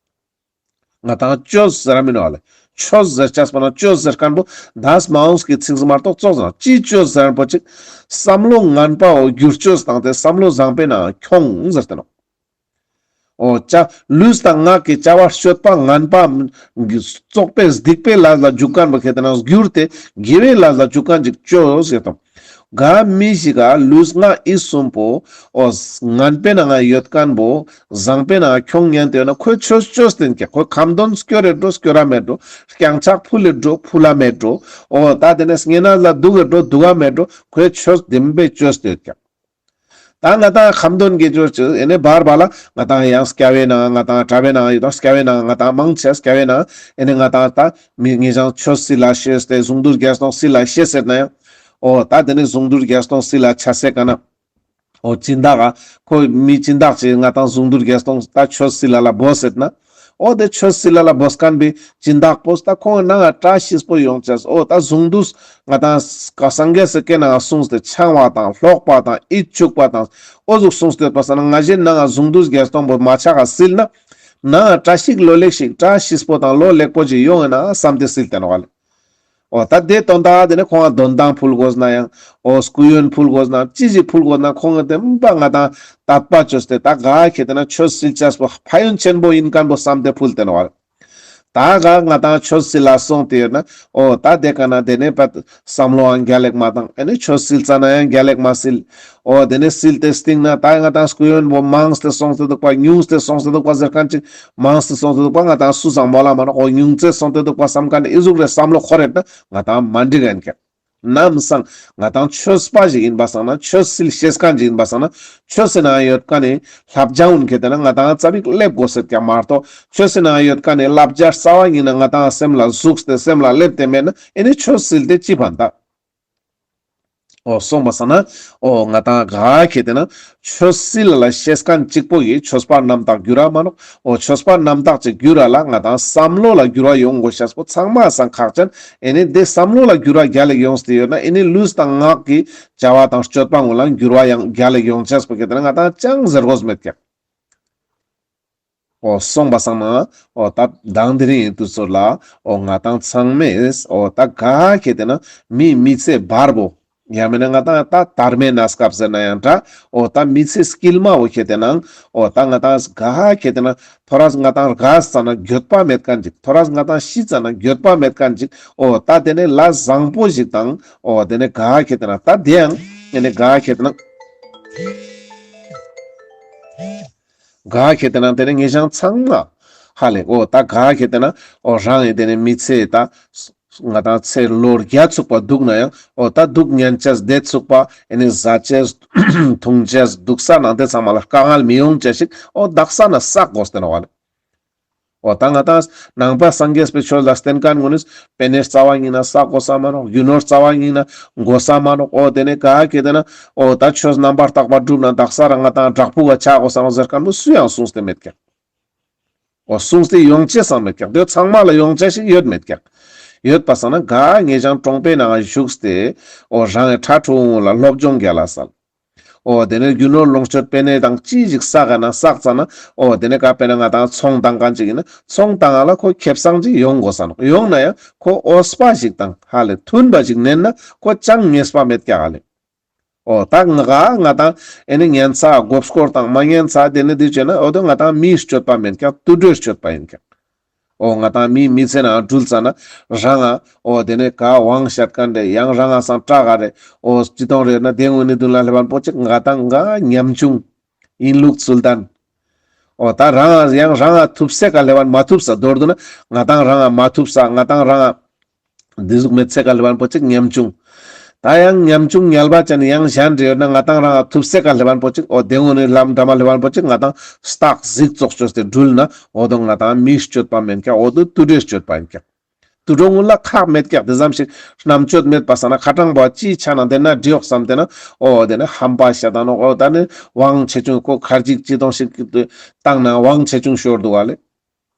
ང་དང་ཆོས་ཟེར་ར་མིན་ནོག་ལེ། ཆོས་ཟེར་ཆས་པ་ན་ཆོས་ཟེར་མཁན་པོ་འདས་མ་འོངས་ཀྱི་ཚིག་མ་གཏོགས་ཙོགས་ཟེར་ནོག་ཅི་ཆོས་ཟེར་མཁན་པོ་ཅིག་བསམ་བློ་ངན་པའོ་འགྱུར་བཅོས་བཏང་སྟེ་བསམ་བློ་བཟང་པོའི་ནང་ཁྱོང་ཟེར་ཏེ་ནོག་འོ་ཅ་ལུས་དང་ངག་གི་བྱ་བ་སྤྱོད་པ་ངན་པ་བཙོག་པའི་སྡིག་པའི་ལས་ལ་འཇུག་མཁན་པོ་ཁེ་ཏེ་ན་འགྱུར་ཏེ་དགེ་བའི་ལས་ལ་འཇུག་མཁན་ཅིག་ཆོས་ཟེར་ཏེ་ནོག་ག་མི་ཞིག་ག་ལུས་ངག་ཡིད་གསུམ་པོ་འོ་ངན་པའི་ནང་ཡོད་མཁན་པོ་བཟང་པོའི་ནང་ཁྱོང་ཉན་ཏེ་ཡོད་ན་ཁོས་ཆོས་ཆོས་བསྟན་ཀྱག་ཁོས་ཁ་འདོན་སྐྱོར་རེད་འགྲོ་སྐྱོར་ར་མེད་འགྲོ། རྐྱང་ཕྱག་ཕུལ་ལེ་འགྲོ་ཕུལ་ལ་མེད་འགྲོ། འོ་ད་དེ་ནས་བསྙེན་གནས་ལ་འདུག་གེ་འགྲོ་འདུག་ག་མེད་འགྲོ། ཁོས་ཆོས་བདེན་པའི་ཆོས་བསྟན་ཀྱག་ད་ང་དང་ཁ་འདོན་དགེ་སྦྱོར་ཆོས་ཨེ་ནས་བར་བར་ལ་ང་དང་ཡང་སྐྱ་བའི་ནང་ང་དང་གྲྭ་བའི་ནང་ཡོད་དང་སྐྱ་བའི་ནང་ང་དང་མང་ཆེ་སྐྱ་བའི་ནང་ཨེ་ནས་ང་དང་ད་མི་ངེད་ཅག་ཆོས་སི་ལ་ཤེས་ཏེ་གཟུངས་བསྡུས་རྒྱ་སྟོང་སི་ལ་ཤེས་ཟེར་ན་ཡང་། འོ་ད་དེ་ནས་གཟུངས་བསྡུས་རྒྱ་སྟོང་སི་ལ་ཆ་སེ་ག་ན། འོ་སྦྱིན་བདག་ག་ཁོ་མི་སྦྱིན་བདག་ཅིག་ང་དང་གཟུངས་བསྡུས་རྒྱ་སྟོང་ད་ཆོས་སི་ལ་ལ་བོ་ཟེར་ན། འོ་དེ་ཆོས་སིལ་ལ་ལ་བོས་ཁན་བི་སྦྱིན་བདག་པོས་ད་ཁོང་ནང་ང་བཀྲ་ཤིས་པོ་ཡོང་ཅེས། འོ་ད་གཟུངས་བསྡུས་ང་ཏང་སངས་རྒྱས་སི་སྐད་ནང་གསུངས་ཏེ་འཆང་བ་དང་ལྷོག་པ་དང་ཡིད་གཅུགས་པ་དང་འོ་ཟུག་གསུངས་ཏེ་ཡོད་པ་སང་ན་ང་ཞའི་ནང་ང་གཟུངས་བསྡུས་བརྒྱད་སྟོང་པོ་མ་ཆག་ག་སིལ་ན་ནང་ང་བཀྲ་ཤིས་ལོ་ལེགས་ཤིག་བཀྲ་ཤིས་པོ་དང་ལོ་ལེགས་པོ་ཅིག་ཡོང་ངེ་ན་བསམ་སྟེ་སིལ་ཏེ་ནོག་ལེ། འོ་ད་དེ་དོན་དག་དེ་ནི་ཁོང་ང་དོན་ཏང་ཕུལ་དགོས་ན་ཡང་འོ་སྐུ་ཡོན་ཕུལ་དགོས་ན་ཅི་ཞིག་ཕུལ་དགོས་ན་ཁོང་ང་དེ་མ་པ་ང་ཏང་དད་པ་ཅོས་ཏེ་ད་ག་ཁེ་ཏེ་ན་ཆོས་སིལ་ཅེས་པོ་ཕན་ཡོན་ཆེན་པོ་ཡིན་ཁན་པོ་བསམ་སྟེ་ཕུལ་ཏེ་ནོག་ལེ། ད་ག་ང་ཏང་ཆོས་སིལ་ལ་སོང་སྟེ་ཡོད་ན་འོ་ད་དེ་ཀ་ན་དེ་ནི་པ་བསམ་བློའང་རྒྱལ་ལེགས་མ་བཏང་། ཨེ་ནི་ཆོས་སིལ་ཙ་ན་ཡང་རྒྱལ་ལེགས་མ་སིལ། འོ་དེ་ནས་སིལ་ཏེ་སྟིང་ན་ད་ང་ཏང་སྐུ་ཡོན་པོ་མངས་ཏེ་སོང་སྟེ་འདུག་པ་ཉུང་སྟེ་སོང་སྟེ་འདུག་པ་ཟེར་ཁན་ཅིག་མངས་ཏེ་སོང་སྟེ་འདུག་པ་ང་ཏང་སུ་ཚང་མོལ་ལ་མ་ནོག་འོ་ཉུང་ཙེ་སོང་སྟེ་འདུག་པ་བསམ་ཁན་ནི་ཨི་ཟུག་རེ་བསམ་བློ་འཁོར་རེད་ན་ང་ཏང་མ་འགྲིག་ཡིན་ཀྱག་ནམ་སང་ང་ཏང་ཆོས་པ་ཞིག་ཡིན་པ་སང་ན་ཆོས་སིལ་ཤེས་ཁན་ཞིག་ཡིན་པ་སང་ན་ཆོས་སི་ནང་ཡོད་ཁན་ནི་ལྷབ་རྒྱ་འུན་ཁེ་ཏེ་ན་ང་ཏང་ཙ་པིག་སླེབ་དགོས་ཟེར་ཀྱག་མ་གཏོགས་ཆོས་སི་ནང་ཡོད་ཁན་ནི་ལྷབ་རྒྱ་རྩ་བ་ཉིད་ན་ང་ཏང་སེམས་ལ་ཟུག་སྟེ་སེམས་ལ་སླེབས་ཏེ་མེད་ན་ཨེ་ནི་ཆོས་སིལ་ཏེ་ཅི་ཕན་ད། འོ་སོང་པ་སང་ན་འོ་ང་ཏང་ག་ཁེ་ཏེ་ན་ཆོས་སིལ་ལ་ཤེས་ཁན་ཅིག་པོ་གི་ཆོས་པ་རྣམ་དག་འགྱུར་ར་མ་ནོག་འོ་ཆོས་པ་རྣམ་དག་ཅིག་འགྱུར་ར་ལ་ང་ཏང་བསམ་བློ་ལ་འགྱུར་བ་ཡོང་དགོས་ཤེས་པོ་ཚང་མ་སང་ཁག་ཅན། ཨེ་ནི་དེ་བསམ་བློ་ལ་འགྱུར་བ་རྒྱལ་ལེགས་ཡོངས་ཏེ་ཡོད་ན་ཨེ་ནི་ལུས་དང་ངག་གི་བྱ་བ་དང་སྤྱོད་པ་ངོ་ལ་འགྱུར་བ་ཡང་རྒྱལ་ལེགས་ཡོང་ཅེས་པོ་ཁེ་ཏེ་ན་ང་ཏང་ཅང་ཟེར་དགོས་མེད་ཀྱག་འོ་སོང་པ་སང་ན་འོ་ད་དང་དེ་རིང་ཡིན་དུས་ཚོད་ལ་འོ་ང་ཏང་ཚང་མས་འོ་ད་ག་ཁེ་ཏེ་ན་མིའི་མི་ཚེ་བར་པོ་ཡང་མིན་ན་ང་ཏང་ད་དར་མའི་གནས་སྐབས་ཟེར་ན་ཡང་འདྲ། འོ་ད་མི་ཚེ་དཀྱིལ་མ་བོ་ཁེ་ཏེ་ན་འོ་ད་ང་ཏང་ག་ཁེ་ཏེ་ན་ཐོ་རས་ང་ཏང་རྒས་ཙ་ན་འགྱོད་པ་མེད་ཁན་ཅིག་ཐོ་རས་ང་ཏང་ཤི་ཙ་ན་འགྱོད་པ་མེད་ཁན་ཅིག་འོ་ད་དེ་ནས་ལས་བཟང་པོ་ཞིག་དང་འོ་དེ་ནས་ག་ཁེ་ཏེ་ན་ད་དེ་ཡང་དེ་ནས་ག་ཁེ་ཏེ་ན་ག་ཁེ་ཏེ་ན་དེ་ནས་ངེད་ཅག་ཚང་མ་ཧ་ལས་འོ་ད་ག་ཁེ་ཏེ་ན་འོ་རང་ཡི་དེ་ནས་མི་ཚེ་ད་ང་ཏང་ཚེ་ལོ་བརྒྱ་ཚུགས་པ་འདུག་ན་ཡང་འོ་ད་འདུག་ཉན་ཅེས་བསྡད་ཚུགས་པ་ཨེ་ནི་ཟ་ཅེས་འཐུང་ཅེས་འདུག་ས་ནང་དེ་ཚང་མ་ལ་དཀའ་ངལ་མི་ཡོང་ཅེས་ཤིག་འོ་དག་ས་ན་བསགས་དགོས་ཏེ་ནོག་ལེ། འོ་ད་ང་ཏང་ནང་པ་སངས་རྒྱས་པའི་ཆོས་ལ་བརྟེན་ཁན་ངོ་ནི་པེ་ནེ་རྩ་བ་ཉིད་ན་བསགས་དགོས་ས་མ་ནོག་རྒྱུ་ནོར་རྩ་བ་ཉིད་ན་དགོས་ས་མ་ནོག་འོ་དེ་ནས་ག་ཁེ་ཏེ་ན་འོ་ད་ཆོས་རྣམ་པར་དག་པ་སྒྲུབ་ན་དག་ས་རང་ང་ཏང་བྲག་ཕུག་ག་ཆ་དགོས་ས་ནོག་ཟེར་ཁན་པོ་སུ་ཡང་གསུངས་ཏེ་མེད་ཀྱག་འོ་གསུངས་ཏེ་ཡོང་ཅེས་སང་མེད་ཀྱག་དེ་ཚང་མ་ལ་ཡོང་ཅེས་ཤིག་ཡོད་མེད་ཀྱག་ཡོད་པ་སང་ན་ག་ངེད་ཅག་གྲོང་པའི་ནང་བཞུགས་ཏེ་འོ་རང་གི་ཕྲུ་གུ་ལ་སློབ་སྦྱོང་རྒྱལ་ལ་སལ། འོ་དེ་ནས་རྒྱུ་ནོར་ལོངས་སྤྱོད་པེ་ནེ་དང་ཅི་ཞིག་བསགས་ན་བསགས་ཙ་ན་འོ་དེ་ནས་ག་དཔེར་ན་ང་ཏང་ཚོང་བཏང་ཁན་ཅིག་ཡིན་ན་ཚོང་བཏང་ང་ལ་ཁོ་ཁེ་བཟང་ཅིག་ཡོང་དགོས་ས་ནོག་ཡོང་ན་ཡང་ཁོ་འོས་པ་ཞིག་དང་ཧ་ལས་མཐུན་པ་ཞིག་ནན་ན་ཁོ་ཅང་ཉེས་པ་མེད་ཀྱག་ཧ་ལས། འོ་ད་ང་ག་ང་ཏང་ཨེ་ནི་ཉན་ཚ་མགོ་སྐོར་དང་མ་ཉན་ཚ་དེ་ནི་དེ་བྱས་ན་འོ་དེ་ང་ཏང་མིའི་སྤྱོད་པ་མེན་ཀྱག་དུད་འགྲོའི་སྤྱོད་པ་ཡིན་ཀྱག་འོ་ང་ཏང་མིའི་མི་ཚེ་ནང་འགྲུལ་ཙ་ན་རང་ང་འོ་དེ་ནས་ག་དབང་ཤེད་ཁན་རེ་ཡང་རང་ང་སང་སྐྲག་ག་རེ་འོ་ཅི་གཏོང་རེ་ན་དེ་ངོ་ནི་དུན་ལ་སླེབས་པ་པོ་ཅིག་ང་ཏང་ག་ཉམ་ཆུང་ཡིན་ལུགས་ཚུལ་ལྡན། འོ་ད་རང་ང་ཡང་རང་ང་ཐུབ་ས་ག་སླེབས་པ་མ་ཐུབ་ས་མདོར་བསྡུ་ན་ང་ཏང་རང་ང་མ་ཐུབ་ས་ང་ཏང་རང་ང་འདི་ཟུག་མེད་ཚེ་ག་སླེབས་པ་པོ་ཅིག་ཉམ་ཆུང་། ད་ཡང་ཉམ་ཆུང་ཉལ་བ་ཅན་ཡང་གཞན་རེ་ཡོད་ན་ང་ཏང་རང་ང་ཐུབ་ཚེ་ག་སླེབས་པ་པོ་ཅིག་འོ་དེ་ངོ་ནི་ལམ་འདྲ་མ་སླེབས་པ་པོ་ཅིག་ང་ཏང་སྟག་གཟིག་ཙོགས་བཅོས་ཏེ་འགྲུལ་ན་འོ་དོ་ང་ཏང་མིའི་སྤྱོད་པ་མེན་ཀྱག་འོ་དོ་དུད་འགྲོའི་སྤྱོད་པ་ཡིན་ཀྱག་དུད་འགྲོ་ངུན་ལ་ཁག་མེད་ཀྱག་དེ་ཙམ་ཞིག་རྣམ་དཔྱོད་མེད་པ་སང་ན་ཁ་གྲངས་པོ་ཅིའི་ཆ་ནང་དེ་ན་འདྲི་འོག་བསམ་དེ་ན་འོ་དེ་ནི་ཧམ་པ་ཤ་དང་ནོག་འོ་ད་ནི་དབང་ཆེ་ཆུང་ཁོ་ཁར་ཅིག་ཅི་གཏོང་ཞིག་བཏང་ན་དབང་ཆེ་ཆུང་ཤོར་འདུག་ག་ལེ།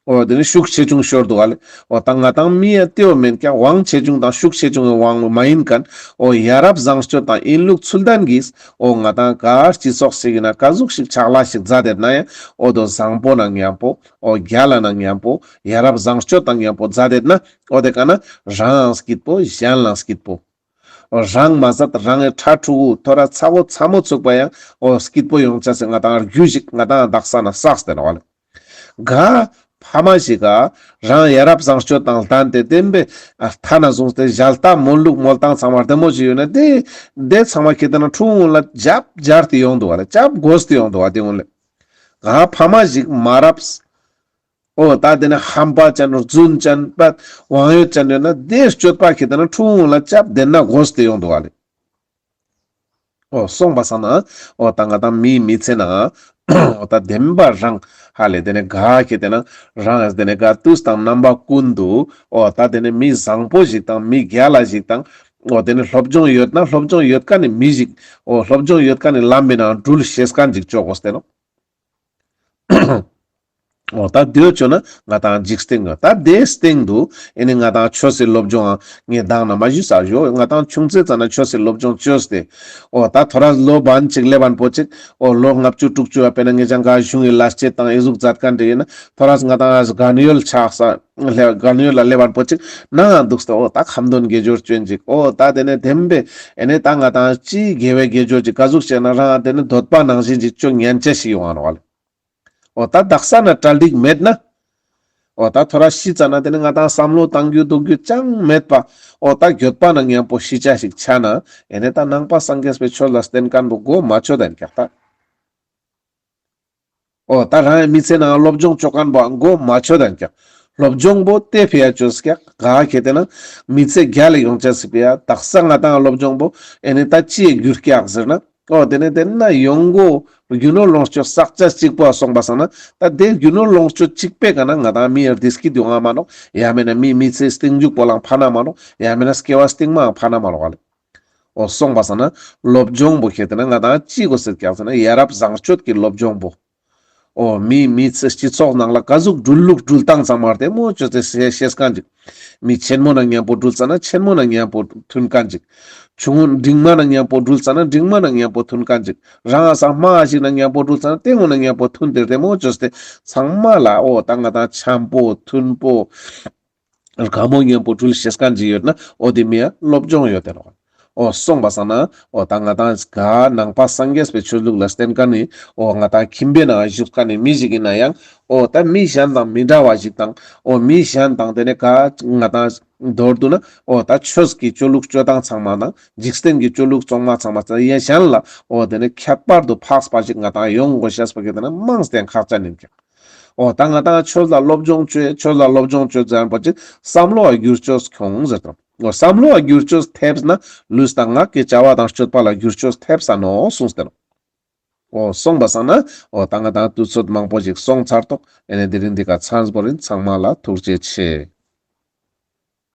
འོ་དེ་ནི་ཤུགས་ཆེ་ཆུང་ཤོར་འདུག་ག་ལེ། འོ་ད་ང་ཏང་མི་ཡ་ཏེའོ་མེན་ཀྱག་དབང་ཆེ་ཆུང་དང་ཤུགས་ཆེ་ཆུང་གི་དབང་མ་ཡིན་ཁན་འོ་ཡ་རབས་བཟང་སྤྱོད་དང་ཡིན་ལུགས་ཚུལ་ལྡན་གྱིས་འོ་ང་ཏང་ག་སྤྱི་ཚོགས་ཤིག་ཡིན་ན་ག་ཟུག་ཞིག་ཕྱག་ལས་ཤིག་མཛད་དེ་ན་ཡང་འོ་དོ་བཟང་པོ་ནང་མཉམ་པོ་འོ་རྒྱལ་ལ་ནང་མཉམ་པོ་ཡ་རབས་བཟང་སྤྱོད་དང་མཉམ་པོ་མཛད་དེ་ན་འོ་དེ་ཀ་ན་རང་ཡང་སྐྱིད་པོ་གཞན་ལའང་སྐྱིད་པོ། འོ་རང་མ་ཟད་རང་གི་ཕྲུ་གུ་ཐོ་རས་ཚ་བོ་ཚ་མོ་ཚུགས་པ་ཡང་འོ་སྐྱིད་པོ་ཡོང་ཅེས་སི་ང་ཏང་རྒྱུ་ཞིག་ང་ཏང་དག་ས་ན་བསགས་ཏེ་ནོག་ལེ། ག་ཕ་མ་ཞིག་ག་རང་ཡ་རབས་བཟང་སྤྱོད་དང་ལྡན་ཏེ་བསྟན་པའི་ཐ་ན་བཟུང་སྟེ་ཞལ་ཏ་མོལ་ལུགས་མོལ་སྟངས་ཚང་མ་བདེ་མོ་ཞིག་ཡོད་ན་དེ་དེ་ཚང་མ་ཁེ་ཏེ་ན་ཕྲུ་གུ་ངུན་ལ་རྒྱབ་སྦྱར་ཏེ་ཡོང་འདུག་ག་ལེ། རྒྱབ་དགོས་ཏེ་ཡོང་འདུག་ག་དེ་ངུན་ལེ། ག་ཕ་མ་ཞིག་མ་རབས། འོ་ད་དེ་ནི་ཧམ་པ་ཅན་རྫུན་ཅན་པ་དབང་ཡོད་ཅན་ཡོད་ན་དེ་སྤྱོད་པ་ཁེ་ཏེ་ན་ཕྲུ་གུ་ངུན་ལ་རྒྱབ་དེ་ན་དགོས་ཏེ་ཡོང་འདུག་ག་ལེ། འོ་སོང་པ་སང་ན་འོ་ད་ང་ཏང་མིའི་མི་ཚེ་ནང་འོ་ད་བདེན་པ་རང་ཧ་ལས་དེ་ནི་ག་ཁེ་ཏེ་ན་རང་དེ་ནི་ག་དུས་དང་རྣམ་པ་ཀུན་ཏུ་འོ་ད་དེ་ནི་མི་བཟང་པོ་ཞིག་དང་མི་རྒྱལ་ལ་ཞིག་དང་འོ་དེ་ནི་སློབ་སྦྱོང་ཡོད་ན་སློབ་སྦྱོང་ཡོད་ཁན་ནི་མི་ཞིག་འོ་སློབ་སྦྱོང་ཡོད་ཁན་ནི་ལམ་མི་ནང་འགྲུལ་ཤེས་ཁན་ཞིག་ཅོ་དགོས་ཏེ་ནོག་འོ་ད་དེ་བོ་ཅོ་ན་ང་ཏང་འཇིག་རྟེན་གྱི་ད་དེའི་སྟེང་དུ་ཨེ་ནི་ང་ཏང་ཆོས་སི་སློབ་སྦྱོང་ངས་མདང་ནེ་མ་ཞུས་ས་ཞོ། ང་ཏང་ཆུང་ཙེ་ཙ་ན་ཆོས་སི་སློབ་སྦྱོང་ཅོས་ཏེ། འོ་ད་ཐོ་རས་ལོ་བན་ཅིག་ལེབ་བན་པོ་ཅིག་འོ་ལོ་ལྔ་བཅུ་དྲུག་ཅུ་བ་དཔེར་ན་ངེད་ཅག་ག་གཞུང་གི་ལས་བྱེད་དང་ཨེ་ཟུག་མཛད་མཁན་དེ་ཡིན་ན་ཐོ་རས་ང་ཏང་རྒན་ཡོལ་ཆགས་ས་རྒན་ཡོལ་ལ་ལེབ་བན་པོ་ཅིག་ནང་འདུག་སྟེ། འོ་ད་ཁ་འདོན་དགེ་སྦྱོར་ཅོ་ཡིན་ཅིག་འོ་ད་དེ་ནེ་དེམ་པེ་ཨེ་ནི་ད་ང་ཏང་ཅི་དགེ་བའི་དགེ་སྦྱོར་ཅིག་ག་ཟུག་བྱས་ན་རང་དེ་ནེ་འདོད་པ་ནང་བཞིན་ཅིག་ཅོ་ཉན་ཅེས་ཤིག་ཡོང་ང་ནོག་ལེ། འོ་ད་དག་ས་ན་གྲ་སྒྲིག་མེད་ན། འོ་ད་ཐོ་རས་ཤི་ཙ་ན་དེ་ནེ་ང་ཏང་བསམ་བློ་བཏང་རྒྱུ་འདུག་རྒྱུ་ཅང་མེད་པ། འོ་ད་འགྱོད་པ་ནང་མཉམ་པོ་ཤི་ཆ་ཞིག་ཆ་ན། ཨེ་ནི་ད་ནང་པ་སངས་རྒྱས་པའི་ཆོས་ལ་བརྟེན་མཁན་པོ་མགོ་མ་ཆོད་ད་ཀྱག་ད། འོ་ད་རང་མི་ཚེ་ནང་སློབ་སྦྱོང་ཅོ་མཁན་པོ་མགོ་མ་ཆོད་ད་ཀྱག་སློབ་སྦྱོང་པོ་དེ་ཕི་ཡ་ཅོས་ཀྱག་ག་ཁེ་ཏེ་ན་མི་ཚེ་རྒྱལ་ལ་ཡོང་ཅེས་སི་ཕི་ཡ་དག་ས་ང་ཏང་སློབ་སྦྱོང་པོ་ཨེ་ནི་ད་ཅི་ཡེ་འགྱུར་ཀྱག་ཟེར་ན། འོ་དེ་ནེ་དེ་ན་ཡོང་སྒོ་རྒྱུ་ནོར་ལོངས་སྤྱོད་བསགས་ཅེས་གཅིག་པོ་སོང་པ་སང་ན། ད་དེ་རྒྱུ་ནོར་ལོངས་སྤྱོད་གཅིག་པོའི་ཀ་ནེ་ང་ཏང་མི་ཡར་བདེ་སྐྱིད་ཡོང་ང་མ་ནོག་ཡང་མེད་ན་མི་མི་ཚེ་རྟིང་མཇུག་པོ་ལའང་ཕན་ན་མ་ནོག་ཡང་མེད་ན་སྐྱེ་བ་རྟིང་མའང་ཕན་ན་མ་ནོག་ལེ། འོ་སོང་པ་སང་ན་སློབ་སྦྱོང་པོ་ཁེ་ཏེ་ན་ང་ཏང་ཅི་དགོས་ཟེར་ཀྱག་ཟེར་ན་ཡ་རབས་བཟང་སྤྱོད་ཀྱི་སློབ་སྦྱོང་པོ། འོ་མི་མི་ཚེ་སྤྱི་ཚོགས་ནང་ལ་ག་ཟུག་འགྲུལ་ལུགས་འགྲུལ་སྟངས་ཚང་མ་རྡེ་མོ་ཅོས་ཏེ་ཤེས་ཤེས་མཁན་ཅིག་མི་ཆེན་མོ་ནང་མཉམ་པོ་འགྲུལ་ཙ་ན་ཆེན་མོ་ནང་མཉམ་པོ་མཐུན་མཁན་ཅིག་ཆུང་ངུ་འབྲིང་མ་ནང་མཉམ་པོ་འགྲུལ་ཙ་ན་འབྲིང་མ་ནང་མཉམ་པོ་མཐུན་མཁན་ཅིག་རང་ས་མ་ཞིག་ནང་མཉམ་པོ་འགྲུལ་ཙ་ན་དེ་ངོ་ནང་མཉམ་པོ་མཐུན་ཏེ་རྡེ་མོ་ཅོས་ཏེ་ཚང་མ་ལ་འོ་ད་ང་ཏང་འཆམ་པོ་མཐུན་པོ། དགའ་མོ་མཉམ་པོ་འགྲུལ་ཤེས་མཁན་ཅིག་ཡོད་ན་འོ་དེ་མི་ཡ་སློབ་སྦྱོང་ཡོད་དེ་ནོག་འོ་སོང་པ་སང་ན་འོ་ད་ང་ཏང་ག་ནང་པ་སངས་རྒྱས་པའི་ཆོས་ལུགས་ལ་བརྟེན་མཁན་ནི་འོ་ང་ཏང་ཁྱིམ་པའི་ནང་བཞུགས་མཁན་ནི་མི་ཞིག་ཡིན་ན་ཡང་འོ་ད་མི་གཞན་དང་མི་འདྲ་བ་ཞིག་དང་འོ་མི་གཞན་དང་དེ་ནེ་ག་ང་ཏང་མདོར་བསྡུ་ན་འོ་ད་ཆོས་ཀྱི་ཆོས་ལུགས་སྤྱོད་སྟངས་ཚང་མ་དང་འཇིག་རྟེན་གྱི་ཆོས་ལུགས་བཙོང་མ་ཚང་མ་ཡ་གཞན་ལ་འོ་དེ་ནེ་ཁྱད་པར་དུ་འཕགས་པ་ཞིག་ང་ཏང་ཡོང་དགོས་ཤེས་པ་གི་དེ་ན་མང་སྟེ་ཁག་ཅན་ཡིན་ཀྱག་འོ་ད་ང་ཏང་ཆོས་ལ་སློབ་སྦྱོང་ཅོས་ཆོས་ལ་སློབ་སྦྱོང་ཅོས་ཟེར་མཁན་པོ་ཅིག་བསམ་བློ་བ་འགྱུར་བཅོས་ཁྱོང་ཟེར་དང་། འོ་བསམ་བློ་བ་འགྱུར་བཅོས་ཐེབས་ན་ལུས་དང་ངག་གི་བྱ་བ་དང་སྤྱོད་པ་ལ་འགྱུར་བཅོས་ཐེབས་ས་ནོག་གསུངས་ཏེ་ནོག་འོ་སོང་པ་སང་ན་འོ་ད་ང་ཏང་དུས་ཚོད་མང་པོ་ཞིག་སོང་ཚར་ཏོག་ཨེ་ནེ་དེ་རིང་འདི་ཀ་ཚང་པོ་རིན། ཚང་མ་ལ་ཐུགས་རྗེ་ཆེ།